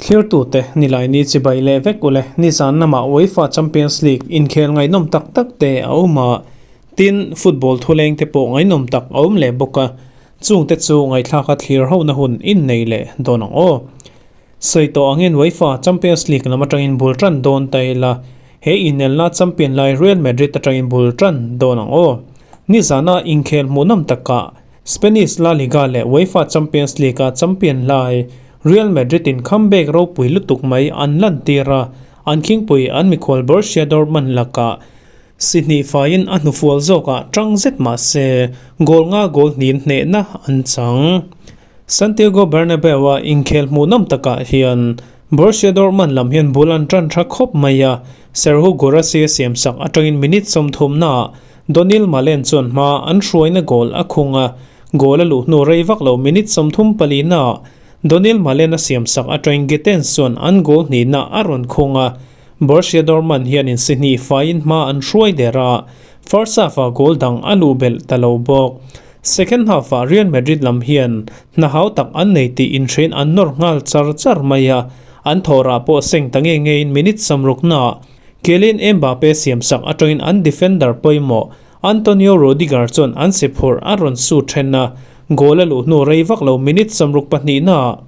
Thlirtute, Nilaini chibai leh vek ule, nizan lamah UEFA Champions League inkhel ngaihnawm tak tak te a awm a, tin, football thuleng te pawh ngaihnawm tak a awm leh bawk a, chungte chu ngaihthlaka thlir hona hun innei leh dawn ang aw. Sawi tawh angin UEFA Champions League lam atangin bul tan dawn ta ila, he inelna champion lai Real Madrid atangin bul tan dawn ang aw. Nizana inkhel hmuhnawm takah Spanish La Liga leh UEFA Champions League-a champion lai Real Madrid-in comeback ropui lutuk mai an lantir a, an khingpui an mikhual Borussia Dortmund lakah si hnih faiin a hnufual zawkah tang zet mah se goal nga goal hnin hnehna an chang. Santiago Bernabeu-a inkhel hmuhnawm takah hian Borussia Dortmund lam hian bul an tan tha khawp mai a, Serhou Guirassy a siamsak atangin minute 30 naah Donyell Malen chuan hma an hruaina goal a khung a, goal a luh hnu rei vak lo minute 34 naah Donyell Malen a siamsak atangin Gittens chuan an goal hnihna a rawn khung a, Borussia Dortmund hian in si hnih faiin hma an hruai der a, first half-ah goal dang a luh belh ta lo bawk. Second half-ah Real Madrid lam hian hna hau tak an nei tih inhrein an nawr nghal char char mai a, an thawhrah pawh seng ta nge ngeiin minute 60 naah Kylian Mbappe siamsak atangin an defender pawimawh Antonio Rudiger chuan an si phurh a rawn su then a, goal a luh hnu rei vak lo minute 62 naah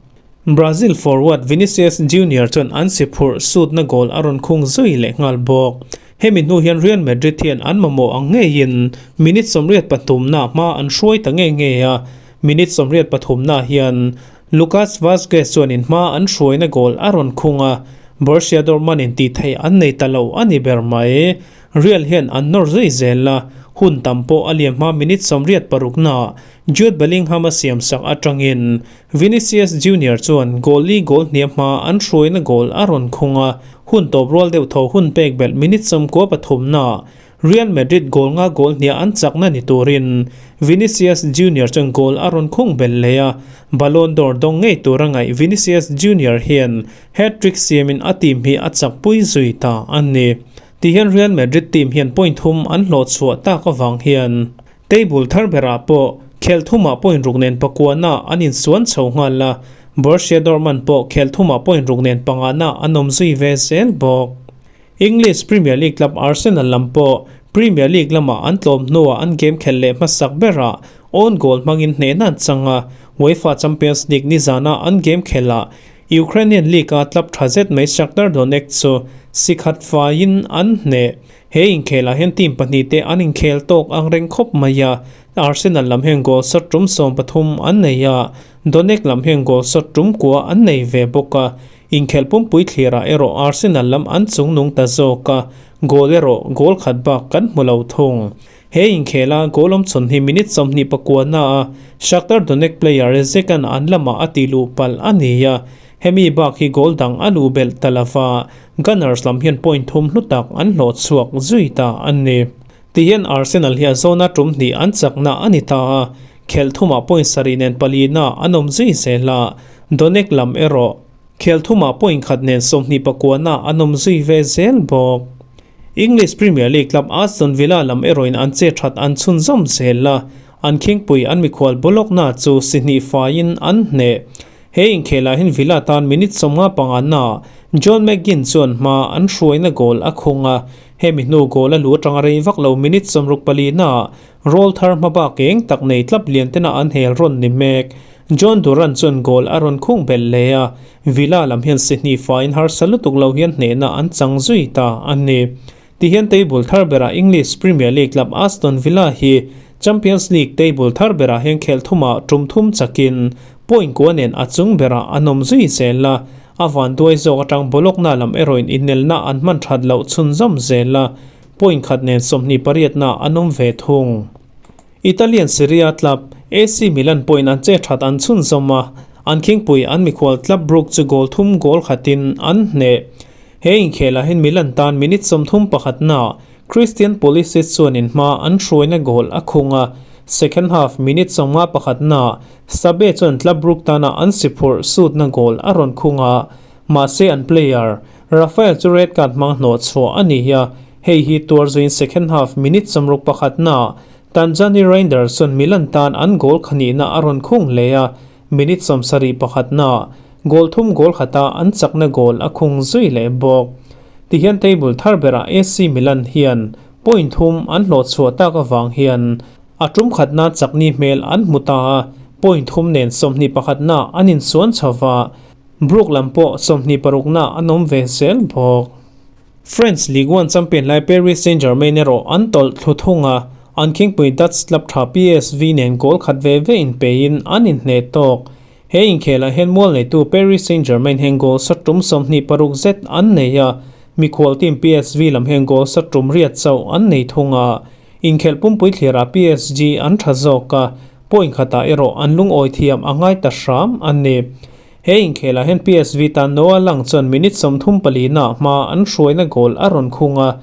Brazil forward Vinicius Junior chuan an si phurh sutna goal a rawn khung zui leh nghal bawk. Hemi hnu hian Real Madrid hian an mamawh ang ngeiin minute 83 naah hma an hruai ta nge nge a, minute 83 naah hian Lucas Vazquez chuan in hma an hruaina goal a rawn khung a, Borussia Dortmund in tih theih an nei ta lo a ni ber mai. Real hian an nawr zui zel a, hun tam pawh a liam hma minute 86 naah Jude Bellingham a siamsak atangin Vinicius Junior chuan goal li goal hniam hma an hruaina goal a rawn khung a, hun tawp rual deuh tho hun pek belh minute 93 naah Real Madrid goal nga goal hniah an chakna ni turin Vinicius Junior chuan goal a rawn khung belh leh a, Ballon d'Or dawng ngei tura ngaih Vinicius Junior hian hat-trick siamin a team hi a chakpui zui ta a ni. Tihian Real Madrid team hian point thum an hlawh chhuah tak avang hian table thar berah pawh khel thumah point ruk nen pakuana an insuan chho nghal a, Borussia Dortmund pawh khel thumah point ruk nen pangana an awm zui ve zel bawk. English Premier League club Arsenal lam pawh Premier League lamah an tlawm hnuah an game khelh leh hmasak berah own goal hmangin hnehna an chang a, UEFA Champions League nizana an game khelhah Ukrainian League-a club tha zet mai Shakhtar Donetsk chu si khat faiin an hneh. He inkhelah hian team pahnih te an inkhel tawk ang reng khawp mai a, Arsenal lam hian goal shot tum 13 an nei a, Donetsk lam hian goal shot tum kua an nei ve bawk a, inkhelh pumpui thlirah erawh Arsenal lam an chungnung ta zawk a, goal erawh goal khat bak kan hmu lo thung. He inkhela goal awm chhawn hi minute 29 na a Shakhtar Donetsk player Zekan an lamah a tih luh palh a ni a, hemi bak hi goal dang a luh belh ta lova, Gunners lam hian point thum hlu tak an hlawh chhuak zui ta a ni. Tihian Arsenal hi a zawna tum hnih an chakna a ni ta a, khelh thumah point sarih nen palina an awm zui zel a, Donetsk lam erawh khelh thumah point khat nen 29 na an awm zui ve zel bawk. English Premier League club Aston Villa lam erawhin an che that an chhunzawm zel a, an khingpui an mikhual Bologna chu si hnih faiin an hneh. He inkhelah hian Villa tan minute 55 naah John McGinn chuan hma an hruaina goal a khung a, hemi hnu goal a lu atanga rei vak lo minute 64 naah roll thar hma bak eng tak nei tlap lian tena an hel rawn ni mek. Jhon Duran chuan goal a rawn khung belh leh a, Villa lam hian si hnih faiin harsa lutuk lo hian hnehna an chang zui ta a ni. Tihian table thar berah English Premier League club Aston Villa hi Champions League table thar berah hian khelh thumah tum thum chakin point kua nen a chung berah an awm zui zel a, a van duai zawk atang Bologna lam erawhin inelna an hman that loh chhunzawm zel a, point khat nen 28 na an awm ve thung. Italian Serie A club AC Milan pawhin an che that an chhunzawm a, an khingpui an mikhual Club Brugge chu goal thum goal khatin an hneh. He inkhelah hian Milan tan minute 31 naah Christian Pulisic chuan in hma an hruaina goal a khung a, second half minute 51 naah Sabe chuan Club Brugge tana an si phurh sutna goal a rawn khung a, mahse an player Rafael chu red card hmang hnawh chhuah a ni a, hei hi tuar zuiin second half minute 61 naah Tijjani Reijnders chuan Milan tan an goal khanihna a rawn khung hle a, minute 71 naah. goal thum goal khata an chakna goal a khung zui leh bawk. Tihian table thar berah AC Milan hian point thum an hlawh chhuah tak avang hian a tum khatna chakni hmel an hmu ta a, point thum nen 21na an insuan chho va, Brugge lam pawh 26na an awm ve zel bawk. French Ligue 1 champion lai Paris Saint-Germain erawh an tawlh thlu thung a, an khingpui Dutch club tha PSV nen goal khat ve ve inpeiin an inhneh tawk. He inkhelah hian mual neitu Paris Saint-Germain hian goal sa tum 26 zet an nei a, mikhual team PSV lam hian goal sa tum riat chauh an nei thung a. Inkhelh pumpui thlirah PSG an tha zawk a, point khatah erawh an lungawi thiam a ngai ta hram a ni. He inkhelah hian PSV tan Noah Lang chuan minute 34 na hma an hruaina goal a rawn khung a,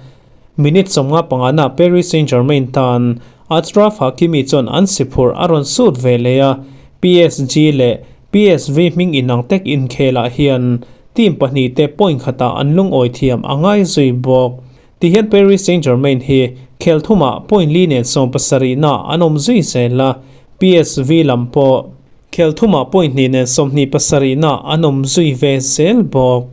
minute 55 na Paris Saint-Germain tan Achraf Hakimi chuan an siphurh a rawn sut ve leh a, PSG leh PSV hming inang tek inkhelah hian team pahnih te point khatah an lungawi thiam a ngai zui bawk. Tihian Paris Saint-Germain hi khel thumah point li nen 70 na an awm zui zel a, PSV lam pawh khel thumah point hnih nen 27 na an awm zui ve zel bawk.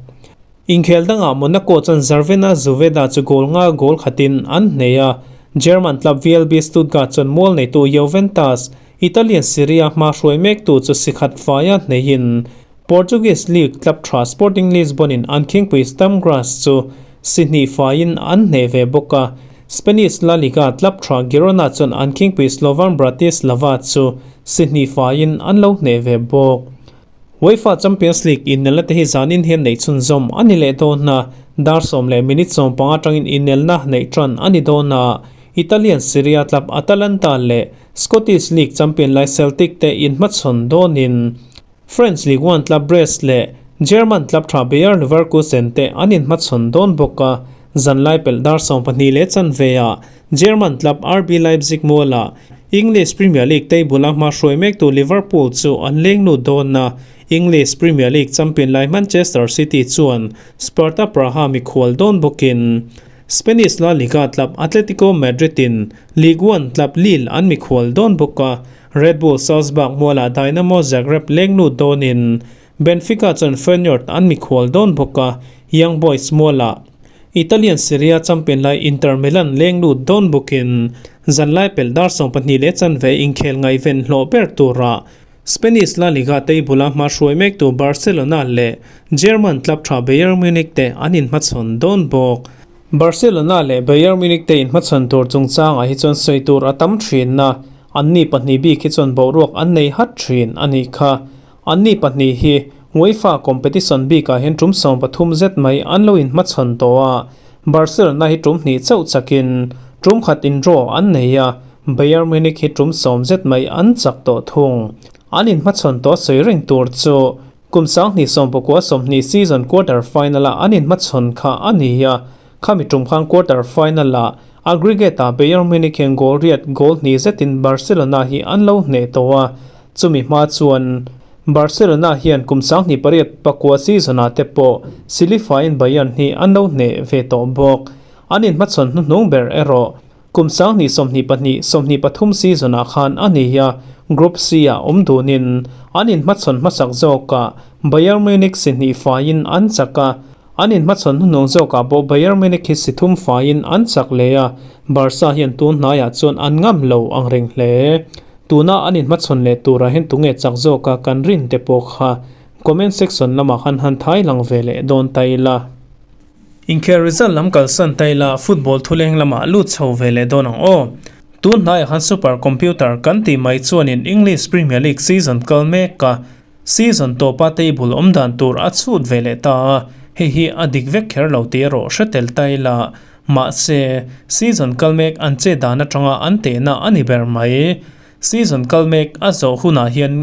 Inkhel dangah Monaco chuan Crvena Zvezda chu goal nga goal khatin an hneh a, German club VfB Stuttgart chuan mual neitu Juventus, Italian Serie A hma hruai mektu chu sikhat faia hnehin Portuguese League club tha Sporting Lisbon in an khingpui Sturm Graz chu si hnih faiin an hneh ve bawk a, Spanish La Liga club tha Girona chuan an khingpui Slovan Bratislava chu si hnih faiin an lo hneh ve bawk. UEFA Champions League inelna te hi zanin hian neih chhunzawm a ni leh dawn a, dar 10 leh minute 15 atangin inelna neih tan a ni dawn a, Italian Serie A club Atalanta leh Scottish League champion lai Celtic te inhmachhawn dawnin French Ligue 1 club Brest leh German club tha Bayer Leverkusen te an inhmachhawn dawn bawk a, zanlai pelh dar 12 leh chanve a German club RB Leipzig mualah English Premier League table a hma hruai mektu Liverpool chu an leng lut dawn a, English Premier League champion lai Manchester City chuan Sparta Praha mikhual dawn bawkin Spanish La Liga club Atletico Madrid in Ligue 1 club Lille an mikhual dawn bawk a, Red Bull Salzburg mualah Dynamo Zagreb leng lut dawnin Benfica chuan Feyenoord an mikhual dawn bawk a, Young Boys mualah Italian Serie A champion lai Inter Milan leng lut dawn bawkin zanlai pelh dar 12 leh chanve inkhel ngaihven hlawh ber tura Spanish La Liga table a hma hruai mektu Barcelona leh German club tha Bayern Munich te an inhmachhawn dawn bawk. Barcelona leh Bayern Munich te inhmachhawn tur chungchangah hi chuan sawi tur a tam thin na, anni pahnih bik hi chuan boruak an nei hat thin a nih kha. Anni pahnih hi UEFA competition bikah hian tum 13 zet mai an lo inhmachhawn tawh a, Barcelona hi tum hnih chauh chakin tum khat in draw an nei a, Bayern Munich hi tum 10 zet mai an chak tawh thung. An inhmachhawn tawh sawi reng tur chu kum 2019-20 season quarter final a an inhmachhawn kha a ni a, khami tum khan quarter final a aggregate a Bayern Munich hian goal riat goal hnih zetin Barcelona hi an lo hneh tawh a, chumi hma chuan Barcelona hian kum 2008-09 season ah te pawh silifain Bayern hi an lo hneh ve tawh bawk. An inhmachhawn hnuhnung ber erawh kum 2022-23 season ah khan a ni a, Group C ah awm dunin an inhmachhawn hmasak zawkah Bayern Munich si hnih faiin an chak a, an inhmachhawn hnuhnung zawkah pawh Bayern Munich hi si thum faiin an chak leh a, Barca hian tun hnaiah chuan an ngam lo ang reng hle. Tuna an inhmachhawn leh turah hian tunge chak zawka kan rin te pawh kha comment section lamah khan han thai lang ve leh dawn ta ila. Inkhel result lam kalsan ta ila football thuleng lamah lut chho ve leh dawn ang aw. Tun hnaiah khan super computer kan tih mai chuanin English Premier League season kal mek a, season tawpa table awm dan tur a chhut ve leh ta a, hei hi a dik vek kher lo tih erawh hre tel ta ila. Mahse, season kal mek an che dan atanga an tehna a ni ber mai. Season kal mek a zawh hunah hian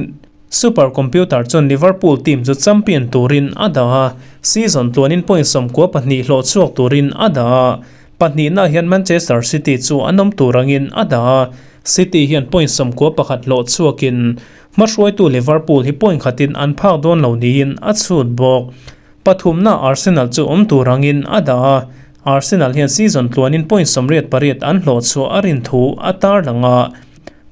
super computer chuan Liverpool team chu champion turin a dah a, season tluanin point 92 hlawh chhuak turin a dah a, pahnihna hian Manchester City chu an awm tur angin a dah a, City hian point 91 hlawh chhuakin hma hruaitu Liverpool hi point khatin an phak dawn lo niin a chhut bawk. Pathumna Arsenal chu awm tur angin a dah a, Arsenal hian season tluanin point 88 an hlawh chhuah a rin thu a tar lang a,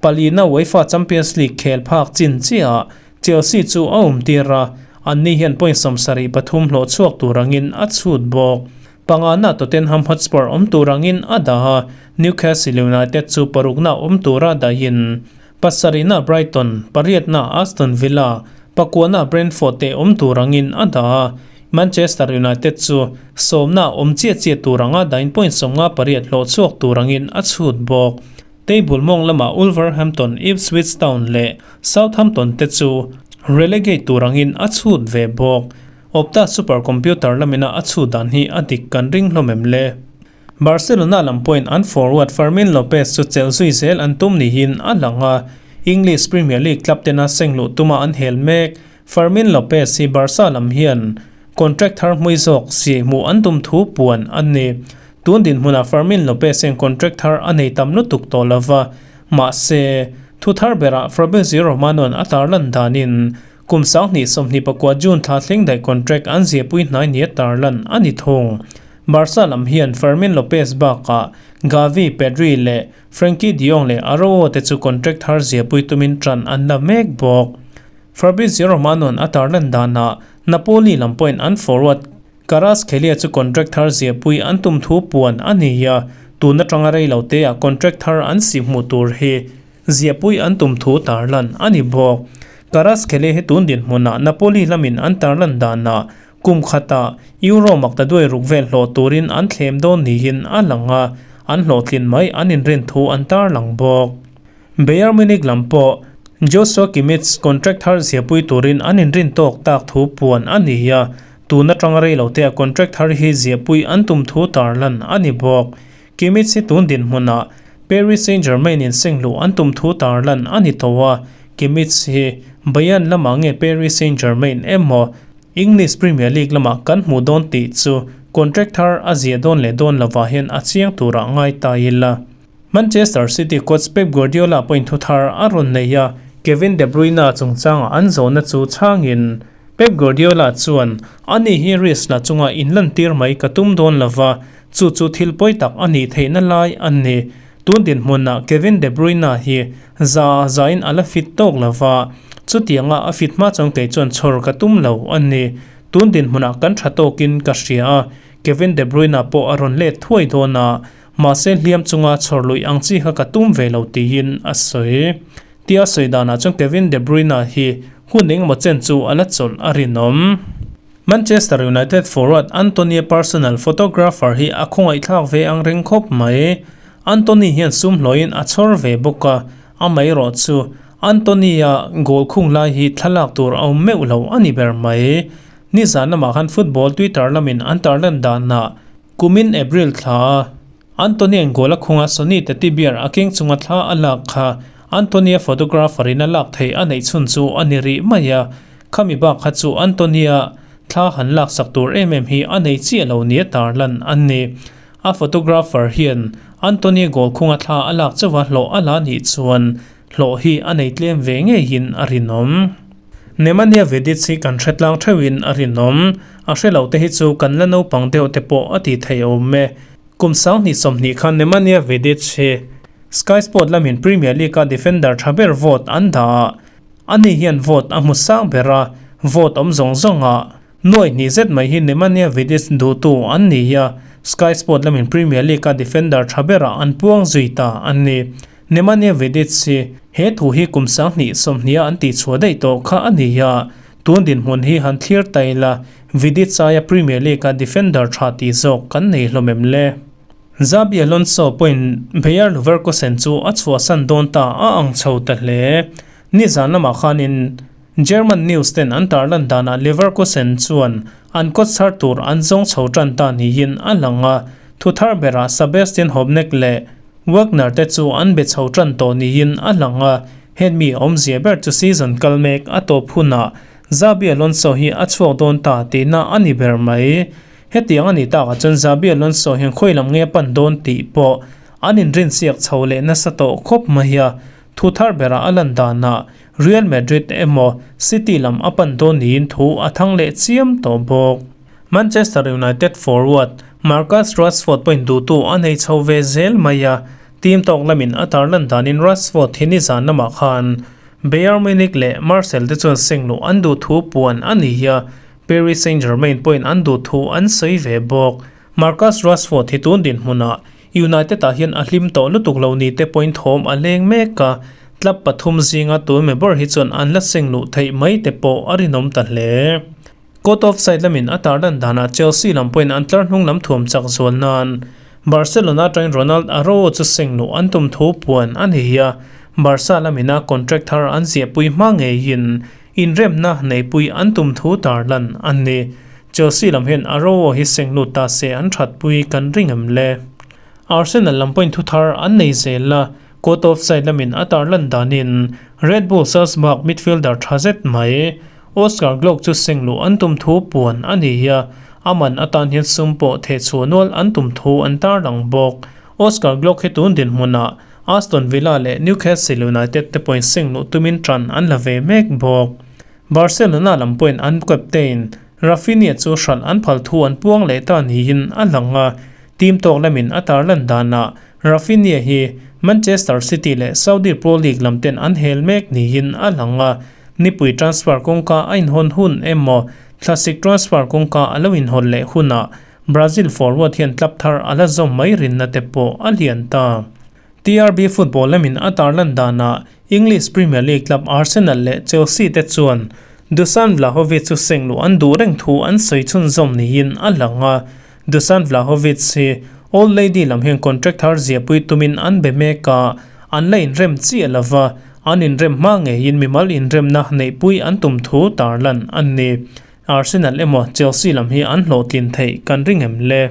palina UEFA Champions League khel phak chin chiah Chelsea chu a awm tir a, Anni hian point 73 hlawh chhuak tur angin a chhut bawk. Pangana Tottenham Hotspur awm tur angin a dah a, Newcastle United chu parukna awm tura dahin pasarihna Brighton, pariatna Aston Villa, pakuana Brentford te awm tur angin a dah a, Manchester United chu sawmna awm chiah chiah tur anga dahin point 58 hlawh chhuak tur angin a chhut bawk. Table mawng lamah Wolverhampton, Ipswich Town leh Southampton te chu relegate tur angin a chhut ve bawk. Opta super computer lamina a chhut dan hi a dik kan ring hlawm em le? Barcelona lam pawhin an forward Fermin Lopez chu chelh zui zel an tum niin a lang a, English Premier League club tena seng luh tuma an hel mek. Fermin Lopez hi Barca lam hian contract thar hmui zawk si hmuh an tum thu puan a ni. Tun dinhmunah Fermin Lopez hian contract thar a nei tam lutuk tawh lova, mahse, thu thar berah Fabrizio Romano-a'n a tarlan danin kum 2024 June thla thleng daih contract an ziahpui hnai nia tarlan a ni thung. Barca lam hian Fermin Lopez bakah Gavi, Pedri leh Frenkie de Jong leh Araujo te chu contract thar ziahpui tumin ṭan an la mek bawk. Fabrizio Romano-a'n a tarlan danah Napoli lam pawhin an forward Kvaratskhelia chu contract thar ziahpui an tum thu puan a ni a, tun atanga rei lo te ah contract thar an si hmuh tur hi ziahpui an tum thu tarlan a ni bawk. Kvaratskhelia hi tun dinhmunah Napoli lamin an tarlan danah kum khatah Euro makta duai ruk vel hlawh turin an thlem dawn niin a lang a, an hlawhtlin mai an inrin thu an tarlang bawk. Bayern Munich lam pawh Joshua Kimmich contract thar ziahpui turin an inrin tawk tak thu puan a ni a, tun atanga rei lo te a contract thar hi ziahpui an tum thu tarlan a ni bawk. Kimmich hi tun dinhmunah Paris Saint-Germain in sengluh an tum thu tarlan a ni tawh a, Kimmich hi Bayern lamah nge Paris Saint-Germain emaw English Premier League lamah kan hmuh dawn tih chu contract thar a ziah dawn leh dawn lovah hian a chiang turah ngai ta ila. Manchester City coach Pep Guardiola pawhin thu thar a rawn nei a, Kevin De Bruyne chungchangah an zawhna chu chhangin Pep Guardiola chuan, Ani hi risk la chunga inlantir mai ka tum dawn lova, chu chu thil pawi tak a nih theihna lai a ni. Tun dinhmunah Kevin De Bruyne hi za zain a la fit tawk lova, chutianga a fit hma chuan kei chuan chhawr ka tum lo a ni. Tun dinhmunah kan tha tawkin ka hria a, Kevin De Bruyne pawh a rawn let thuai dawn a, Mahse hliam chunga chhawr luih ang chi kha ka tum ve lo tiin a sawi. Tia sawi danah chuan Kevin De Bruyne hi hun engemaw chen chu a la chawlh a rinawm. Manchester United forward Antony personal photographer hi a khawngaihthlak ve ang reng khawp mai. Antony hian sum hlawhin a chhawr ve bawk a, amaherawh chu Antony-a goal khung lai hi thlalak tur a awm meuh lo a ni ber mai. Nizan lamah khan football Twitter lamin an tarlan danah Kumin April thla a Anthony Angola khunga Sony teddy bear a keng chunga thla a lak kha Anthony-a photographer in a lak theih a neih chhun chu a ni rih mai a, khami bak kha chu Anthony-a thla han lak sak tur em em hi a nei chiah lo nia tarlan a ni. A photographer hian Anthony-a goal khunga thla a lak chauha hlawh a la nih chuan hlawh hi a nei tlem ve ngeiin a rinawm. Nemanja Vidic hi kan hre tlang theuhin a rinawm. A hre lo te hi chu kan la naupang deuh te pawh a ti thei awm e. Kum 2020 khan Nemanja Vidic hi Sky Sport lamin Premier League-a defender tha ber vote an dah a, ani hian vote a hmu sang ber a, vote awm zawng zawngah nuai hnih zet mai hi Nemanja Vidic duhtu an ni a, Sky Sport lamin Premier League-a defender tha berah an puang zui ta a ni. Nemanja Vidic hi he thu hi kum 2020 a an tihchhuah daih tawh kha a ni a, tun dinhmun hi han thlir ta ila, Vidic aia Premier League-a defender tha tih zawk kan nei hlawm em le? Xabi Alonso pawhin Bayer Leverkusen chu a chhuahsan dawn ta a ang chho ta hle. Nizan lamah khanin German news ten an tarlan danah Leverkusen chuan an kawtchhar tur an zawng chho tan ta niin a lang a, thu thar berah Sebastian Hobneck leh Wagner te chu an be chho tan tawh niin a lang a, hemi awmzia ber chu season kal mek a tawp hunah Xabi Alonso hi a chhuak dawn ta tihna a ni ber mai. Hetiang a nih takah chuan Xabi Alonso hian khawi lam nge a pan dawn tih pawh an inrinsiak chho leh nasa tawh khawp mai a, thu thar berah a lan danah Real Madrid emaw City lam a pan dawn niin thu a thang leh chiam tawh bawk. Manchester United forward Marcus Rashford pawhin duhtu a nei chho ve zel mai a, team tawk lamin a tarlan danin Rashford hi nizan lamah khan Bayern Munich leh Marseille te chuan seng luh an duh thu puan a ni a, Paris Saint-Germain pawhin an duh thu an sawi ve bawk. Marcus Rashford hi tun dinhmunah United ah hian a hlim tawh lutuk lo ni te pawhin thawm a leng mek a, club pathum zinga tun mi ber hi chuan an la seng luh theih mai te pawh a rinawm ta hle. Court of side lamin a tarlan danah Chelsea lam pawhin an tlar hnung lam thuam chak zual nan Barcelona atangin Ronald Araujo chu seng luh an tum thu puan a ni a, Barca lamina contract thar an ziahpui hma ngeiin inremna neihpui an tum thu tarlan a ni. Chelsea lam hian Araujo hi seng lut ta se an thatpui kan ring em le? Arsenal lam pawhin thu thar an nei zel a, Court of side lamin a tarlan danin Red Bull Salzburg midfielder tha zet mai Oscar Gloukh chu seng luh an tum thu puan a ni a, a man atan hian sum pawh thehchhuah nual an tum thu an tarlang bawk. Oscar Gloukh hi tun dinhmunah Aston Villa leh Newcastle United te pawhin seng luh tumin tan an la ve mek bawk. Barcelona lam pawhin an captain Raphinha chu hralh an phal thu an puang leh ta niin a lang a, team tawk lamin a tarlan danah Raphinha hi Manchester City leh Saudi Pro League lam ten an hel mek niin a lang a, nipui transfer kawngka a inhawn hun emaw thlasik transfer kawngka a lo inhawn leh hunah Brazil forward hian club thar a la zawm mai rinna te pawh a lian ta. TRB Football lamin a tarlan danah English Premier League club Arsenal leh Chelsea te chuan Dusan Vlahovic chu seng luh an duh reng thu an sawi chhunzawm niin a lang a. Dusan Vlahovic hi Old Lady lam hian contract thar ziahpui tumin an be mek a, an la inrem chiah lo va, an inrem hma ngeiin mimal inremna neihpui an tum thu tarlan a ni. Arsenal emaw Chelsea lam hi an hlawhtlin theih kan ring em le?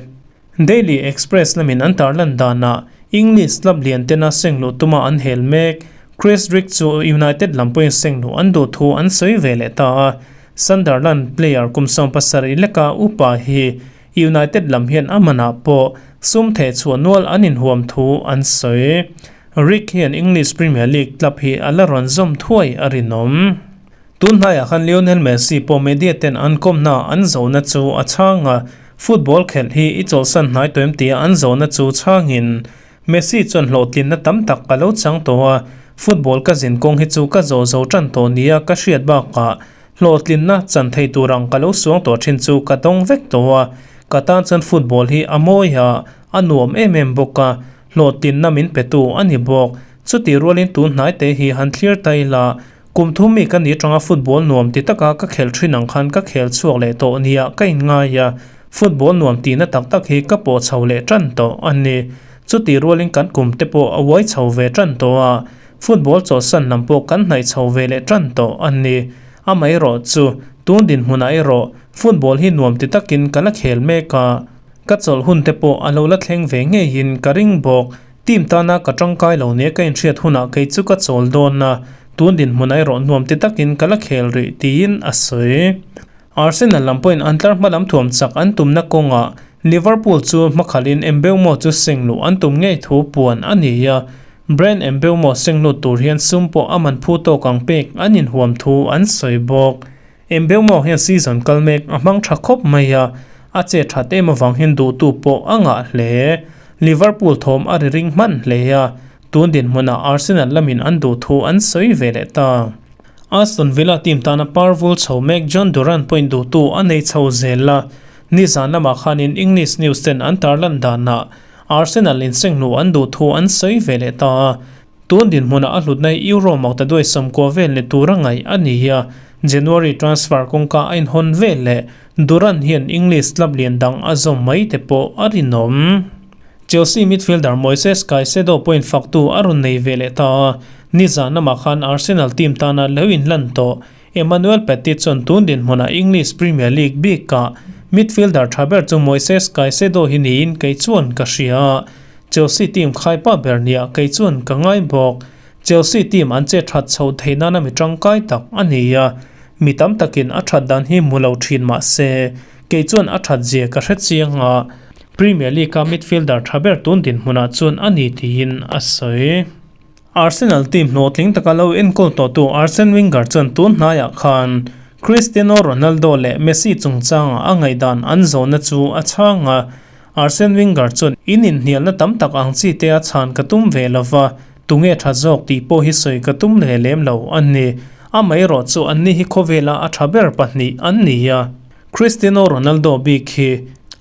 Daily Express lamin an tarlan danah English club lian tena seng luh tuma an hel mek. Chris Rigg chu United lam pawhin seng luh an duh thu an sawi ve leh ta a. Sunderland player kum 70 leka upa hi United lam hian a manah pawh sum theh chhuah nual an inhuam thu an sawi. Rigg hian English Premier League club hi a la rawn zawm thuai a rinawm. Tun hnaiah khan Lionel Messi pawh media ten an kawmna an zawhna chu a chhang a, football khelh hi i chawlhsan hnai tawh em tia an zawhna chu chhangin Messi chuan hlawhtlinna tam tak ka lo chang tawh a, football ka zin kawng hi chu ka zawh zo tan tawh nia ka hriat bakah hlawhtlinna chan thei tur ang ka lo suang tawh thin chu ka dawng vek tawh a, ka tan chuan football hi a mawi a, a nuam em em bawk a, hlawhtlinna min petu a ni bawk. Chutih rualin tun hnai te hi han thlir ta ila Kum thum mi ka ni atanga football nuam ti taka ka khel thin ang khan ka khel chhuak leh tawh nia ka inngai a, football nuam tihna tak tak hi ka pawh chho leh tan tawh a ni. Chutih rualin kan kum te pawh a uai chho ve tan tawh a, football chawlhsan lam pawh kan hnaih chho ve leh tan tawh a ni. Amaherawh chu, tun dinhmunah erawh football hi nuam ti takin ka la khel mek a, ka chawlh hun te pawh a lo la thleng ve ngeiin ka ring bawk. Team tana ka tangkai lo nia ka inhriat hunah kei chu ka chawl dawn a, tun dinhmun erawh nuam ti takin ka la khel rih tiin a sawi. Arsenal lam pawhin an tlar hma lam thuam chak an tumna kawngah Liverpool chu hmakhalhin Mbeumo chu seng luh an tum ngei thu puan a ni a, Bryan Mbeumo seng lut tur hian sum pawh a man phu tawk ang pek an inhuam thu an sawi bawk. Mbeumo hian season kal mek a hmang tha khawp mai a, a che that em avang hian duhtu pawh a ngah hle. Liverpool thawm a ri ring hman hle a, tun dinhmunah Arsenal lamin an duh thu an sawi ve leh ta. Aston Villa team tana par vul chho mek Jhon Duran pawhin duhtu a nei chho zel a, nizan lamah khanin English news ten an tarlan danah Arsenal inseng hnu an duh thu an sawi ve leh ta a, Tun dinhmunah a hlutna hi Euro makta duai 90 vel ni tura ngaih a ni a, January transfer kawngka a inhawn vel leh Duran hian English club lian dang a zawm mai te pawh a rinawm. Chelsea midfielder Moises Caicedo pawhin faktu a rawn nei ve leh ta a, nizan lamah khan Arsenal team tana lo inlan tawh Emmanuel Petit chuan tun dinhmunah English Premier League bikah midfielder tha ber chu Moises Caicedo hi niin kei chuan ka hria a, Chelsea team khaipa ber nia kei chuan ka ngai bawk. Chelsea team an che that chho thei nana mi tangkai tak a ni a, mi tam takin a that dan hi hmu lo thin mah se kei chuan a that zia ka hre chiang a, Premier League-a midfielder tha ber tun dinhmunah chuan a ni tiin a sawi. Arsenal team hlawhtling taka lo enkawl tawhtu Arsene Wenger chuan tun hnaiah khan Cristiano Ronaldo leh Messi chungchanga a ngaihdan an zawhna chu a chhang a. Arsene Wenger chuan, In inhnialna tam tak ang chi te a chhan ka tum ve lo va. Tunge tha zawk tih pawh hi sawi ka tum leh lem lo a ni. Amaherawh chu anni hi khawvela a tha ber pahnih an ni a. Cristiano Ronaldo bik hi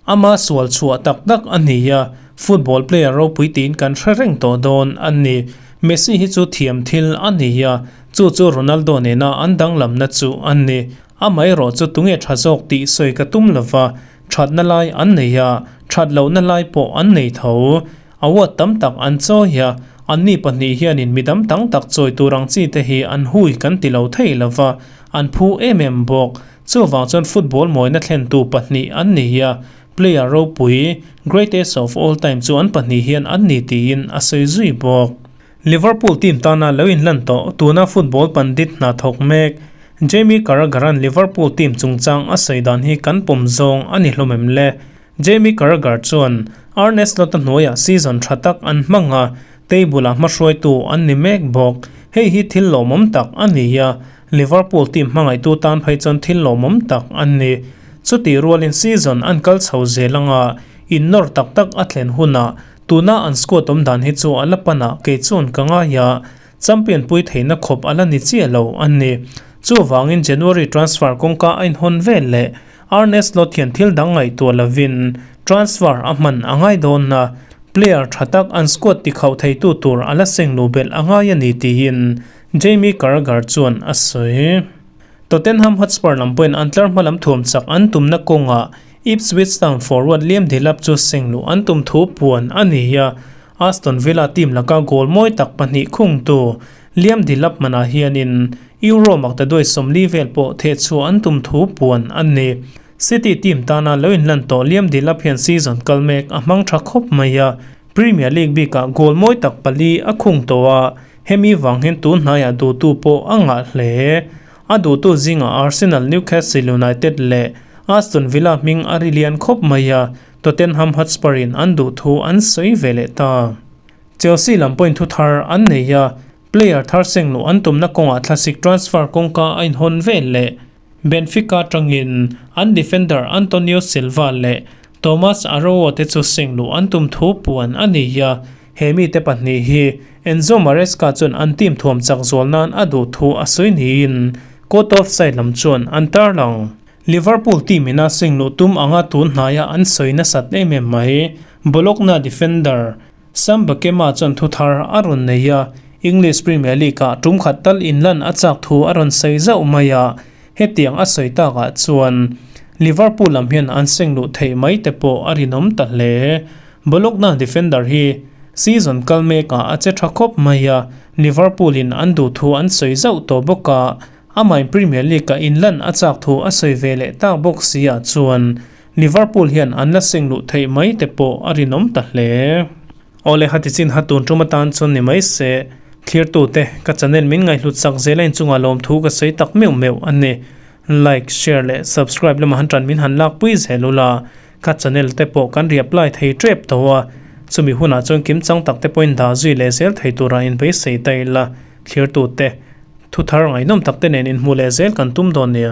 ama sual chhuah tak tak a ni a, football player ropui tiin kan hre reng tawh dawn a ni. Messi hi chu thiam thil a ni a, chu chu Ronaldo nena an danglamna chu a ni. Amaherawh chu tunge tha zawk tih sawi ka tum lova, thatna lai an nei a, that lohna lai pawh an nei tho. Award tam tak an chawi a, anni pahnih hianin mi dam tang tak chawi tur ang chi te hi an hui kan ti lo thei lova, an phu em em bawk. Chuvang chuan football mawina thlentu pahnih an ni a, player ropui, greatest of all time chu an pahnih hian an ni tiin a sawi zui bawk. Liverpool team tana lo inlan tawh tuna football pandit hna thawk mek Jamie Carragher-a'n Liverpool team chungchang a sawi dan hi kan pawm zawng a ni hlawm em le? Jamie Carragher chuan Arne Slot-a hnuaiah season tha tak an hmang a, table-ah hmahruaitu an ni mek bawk. Hei hi thil lawmawm tak a ni a, Liverpool team hmangaihtu tan phei chuan thil lawmawm tak a ni. Chutih rualin season an kal chho zel anga innawr tak tak a thlen hunah tuna an squad awm dan hi chu a la pan ah kei chuan ka ngai a, Champion pui theihna khawp a la ni chiah lo a ni. Chuvangin January transfer kawngka a inhawn vel leh Arne Slot hian thil dang ngaihtuah lovin transfer a hman a ngai dawn a, player tha tak an squad tikhauh theitu tur a la seng luh belh a ngai a ni tiin Jamie Carragher chuan a sawi. Tottenham Hotspur lam pawhin an tlar hma lam thuam chak an tumna kawngah Ipswich Town forward Liam Delap chu seng luh an tum thu puan a ni a, Aston Villa team laka goal mawi tak pahnih khungtu Liam Delap manah hianin Euro maktaduai 40 vel pawh thehchhuah an tum thu puan a ni. City team tana lo inlan tawh Liam Delap hian season kal mek a hmang tha khawp mai a, Premier League bikah goal mawi tak pali a khung tawh a, hemi vang hian tun hnaiah duhtu pawh a ngah hle. A duhtu zingah Arsenal, Newcastle United leh Aston Villa hming a ri lian khawp mai a, Tottenham Hotspur in an duh thu an sawi ve leh ta. Chelsea lam pawhin thu thar an nei a, player thar seng luh an tumna kawngah thlasik transfer kawngka a inhawn vel leh. Benfica tangin an defender Antonio Silva leh Tomas Araujo te chu seng luh an tum thu puan a ni a, he mite pahnih hi Enzo Maresca chuan an team thuam chak zual nan a duh thu a sawi niin Court of Side lam chuan an tarlang. Liverpool team ina seng luh tum anga tun hnaia an sawi nasat em em mai. Bologna defender Sam Beukema chuan thu thar a rawn nei a, English Premier League-ah tum khat tal inlan a chak thu a rawn sawi zauh mai a, hetiang a sawi takah chuan Liverpool lam hian an seng luh theih mai te pawh a rinawm ta hle. Bologna defender hi season kal mekah a che tha khawp mai a, Liverpool in an duh thu an sawi zauh tawh bawk a, Amahin Premier League-a inlan a chak thu a sawi ve leh tak bawk si ah chuan Liverpool hian an la seng luh theih mai te pawh a rinawm ta hle. Awle hati chin ha tun tum atan chuan ni mai se, thlirtute ka channel min ngaihhlut sak zel a inchungah lawmthu ka sawi tak meuh meuh a ni. Like, share leh subscribe lamah han tan min han lakpui zel ula, ka channel te pawh kan re-apply thei tep tawh a, chumi hunah chuan kimchang tak te pawhin dah zui leh zel thei turah inbeisei ta ila, thlirtute. Thu thar ngaihnawm tak te nen inhmuh leh zel kan tum dawn nia.